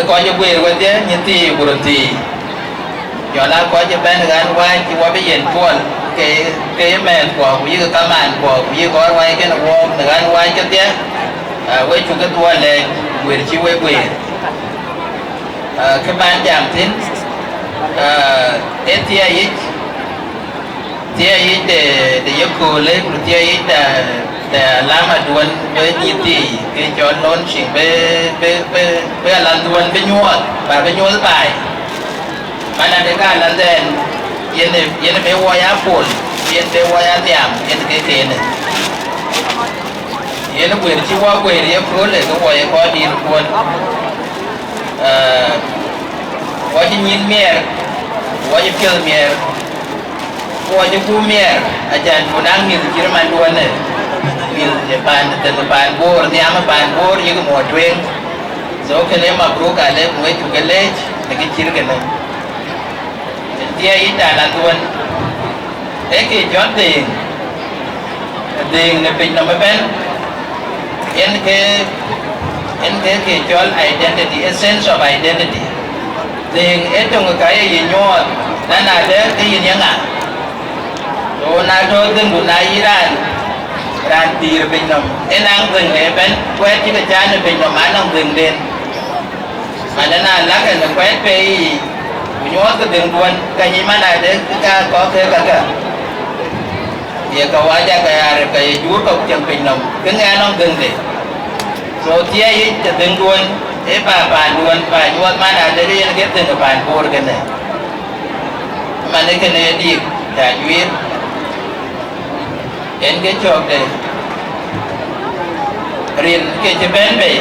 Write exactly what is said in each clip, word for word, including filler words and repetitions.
Kɔc ë guëër wedhie, nyïïn thii ku röt thii, jɔl aa kɔc ëbɛ̈n ɣän wääc cï wɔ bï yen cuɔl, ke, ke ye mɛɛthkuɔ, ku yïk kamankuɔ, ku yïk kɔc ruääi kenë wɔɔk në ɣän wääc kedhie, aa, we cuk ke dhuɔl lɛɛc wël cï wek guëër. Aa, kë ban jam thïn, aa, ee thiëëyic, thiëëyic de, de yeköölë, ku thiëëyic de, de alamaduön bï nyïïn thii, ke cɔl launching, bï, bï, bï, bï alanduön bï nyuɔɔth, ba bï nyuɔɔth baai. Man adï ka alandhɛn, yen ë, yen ë bï wɔ ya pol, yen bï wɔ ya nhiam, yen ke kënë. Yen ë guëër cï wɔ guëër yeköölë, ke wɔ ye kɔc dït kuɔn. Aa, wɔ cï nyïn miɛɛr, wɔ cï piɔ̈th miɛɛr, ku wɔ cï gup miɛɛr, acan ku naŋ mïth cït man duɔ̈në, mïth ë paan, thël paan Boor, nhiam ë paan Boor, yïk muɔɔc tueŋ. So kënë mabruk alek, wek cuk ke leec në kë cït kënë. Thiëëyic de alanduön, ee ke jɔt dhëëŋ, dhëëŋ në piny nɔm ëbɛ̈n, yen ke, yen ke ke cɔl identity, a sense of identity. Dhëëŋ ee töŋ ka ye yï nyuɔɔth, na nadë ke yïn ye ŋa. So na tɔ dhëŋdu, na yï raan, raan pïïr piny nɔm, ee naŋ dhëŋde ëbɛ̈n, kuɛɛt cï ke caan ë piny nɔm anɔŋ dhëŋden. Manë na lakë në kuɛɛt pei yiic, ku nyuɔɔthkë dhëŋduön, ka nyic man adë ka kɔ̈k ke kakë, ye kawaja ka ye Arab, ka ye juur kɔ̈k cieŋ piny nɔm, ke ŋɛk anɔŋ dhëŋde. So thiëëyic de dhëŋduön, ee ba paanduön, ba nyuɔɔth man adë ke yen ke dhëŋ ë paan Boor kënë. Manë kënë ye dik, ca juiir. En ke cɔ̈kde, rin ke cï bɛ̈n bei,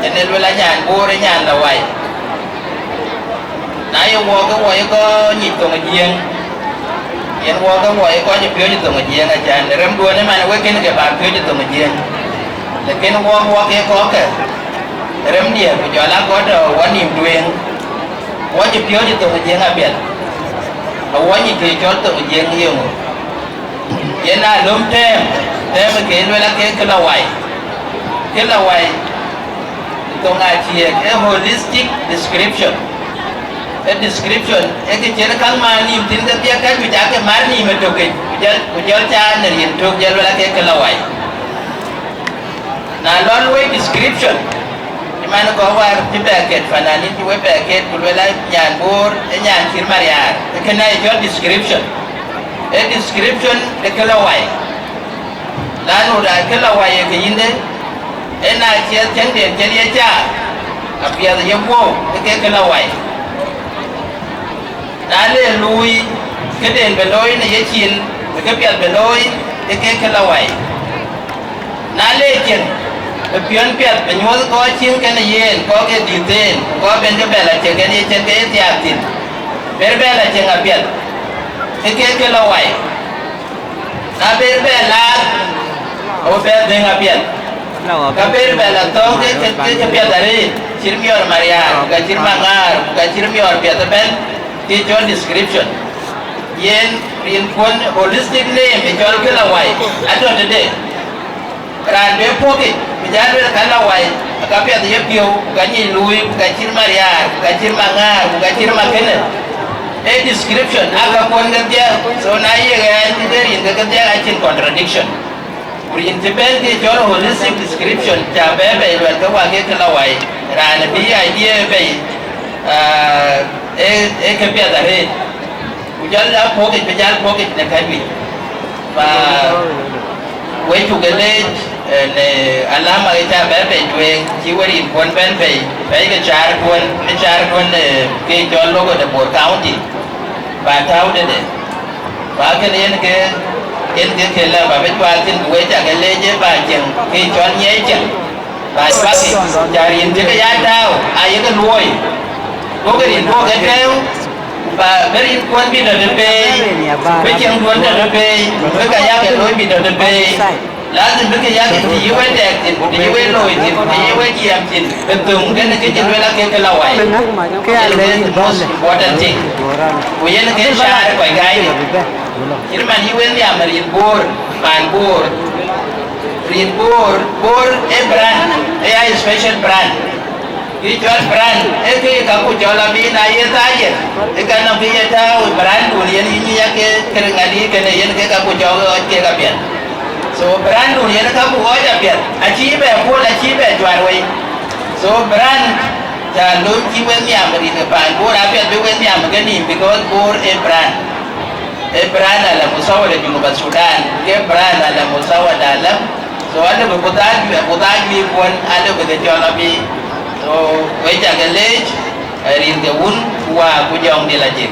en ë luel anyan Boor ë nyan la wai. Na ye wɔɔk ke wɔ ye kɔc nyic thoŋ ë Jiëëŋ, yen wɔɔk ke wɔ ye kɔc ë piööc ë thoŋ ë Jiëëŋ, acan remduön ëman wek kën ke ba piööc ë thoŋ ë Jiëëŋ. Lakin wɔɔk, wɔɔk ke kɔ̈kkë remdiɛ̈, ku jɔl aa kɔc tɔ wɔ nïïm tueŋ, wɔ cï piööc ë thoŋ ë Jiëëŋ apiɛth, awɔ nyic kë cɔl thoŋ ë Jiëëŋ yeŋö. Yen aa löm tɛ̈ɛ̈m, tɛ̈ɛ̈m ke luel ake kë la wai. Kë la wai, thoŋ aciëk, ee holistic description. Ee description, ee kë cïn käŋ maan nïïm thïn kedhie, ka juëc aake mar nïïm ëtök yic, ku jɔl, ku jɔl caan në rin tök, jɔl luel ake kë la wai. Na lɔ luɔi description, cï man kɔc wäär cï bɛ ket, fananin cï we bɛ ket, ku luel a nyan Boor, ee nyan cït mariaar, ee kënë aye cɔl description. Ee description de kë la wai. Lanu raan kë la wai ye ke yïnde, ee na ciɛth cäŋden cïn ye caar, apiɛth ye guɔ̈u, ee ke kë la wai. Na le luui këden bï looi në yecin, bï këpiɛth bï looi, ee ke kë la wai. Na le cieŋ, bï piɔ̈n piɛth bï nyuɔ̈th kɔc cieŋ kenë yen, kɔc ke dhïth en, ku kɔc ben ke bɛ la cieŋ kenë ye cieŋ ke ye thiaak thïn, ber bɛ la cieŋ apiɛth, ee ke kë la wai. Na ber bɛ laak, awo bɛ dhëŋ apiɛth. Ka ber bɛ la thɔ̈ŋ ke, ke, ke, ke piɛth arëët, cït miɔɔr mariaar, ku ka cït maŋaar, ku ka cït miɔɔr piɛth ëbɛ̈n, ke cɔl description. Yen rinkuön holistic name ë cɔl kë la wai, atɔ̈ tëde. Raan bï puɔ̈k yic, bï jal luel ka la wai, ka piɛth ye piɔ̈u, ku ka nyic luui, ku ka cït mariaar, ku ka cït maŋaar, ku ka cït makënë. Ee description, aa ka kuɔn kedhie, so na ye ɣɛɛc cï de rin ke kedhie acïn contradiction. Ku rin cï bɛ̈n ke cɔl holistic description, ca bɛ bɛ̈i luɛl ke wak ye kë la wai, raan bï idea bɛ̈i, aa, ee, ee ke piɛth arëët. Ku jɔl a puɔ̈k yic, bï jal puɔ̈k yic në ka juëc. Ba wek cuk ke leec, eh, në alama ke ca bɛ bei tueŋ, cï we rinkuön bɛ̈n bei, bɛ̈i ke caarduön, ke caarduön, eh, ke cɔl logo de Bor County, ba tääu tëde. Ba kënë yen ke, yen ke këlë ba bï cual thïn, ku wek ca ke leec ë ba cieŋ, ke cɔl nyiɛɛi cieŋ. Ba cuathi, ca rin cï ke ya tääu, ayek luɔi. Duɔ̈kï rin duɔ̈k ke tɛ̈ɛ̈u, ba bï rinkuön bï tɔ̈ të peei, bï cieŋduön tɔ̈ të peei, bï ka yak ke looi bï tɔ̈ të peei. Lazim bï ke yak të yï we tɛɛk thïn, të yï we looi thïn, të yï we jiɛɛm thïn, bï thöŋ kenë kë cï luel ake ke la wai. Yen ke the most important thing. Ku yen ke caar kɔc gäi. Cït man yï we nhiam rin Boor, paan Boor. Rin Boor, Boor ee brand, ee a special brand. Kë cɔl brand, ee kë ka ku cɔl abï na ye thaayeth, ee ka nɔŋ kë ye tääu brand dun yen yï nyic ake kërë ŋadï kënë yen ke ka ku cɔl ɣɔɔc kek apiɛth. So brand dun yen ka ku ɣɔɔc apiɛth, acï bɛ puɔl, acï bɛ juar wei. So brand, ca lööm cï wek nhiam rin ke paan Bor apiɛth bï wek nhiam ke nïïm, because Bor ee brand. Ee brand ala musawa de Junub Sudan, ke brand ala musawa de alam. So alëbï ku thaa juëc, ku thaa juëc kuɔn, alëbï ke cɔl abï. So wek ca ke leec, rin ke wun, ku waa, ku jɔŋdï la jek.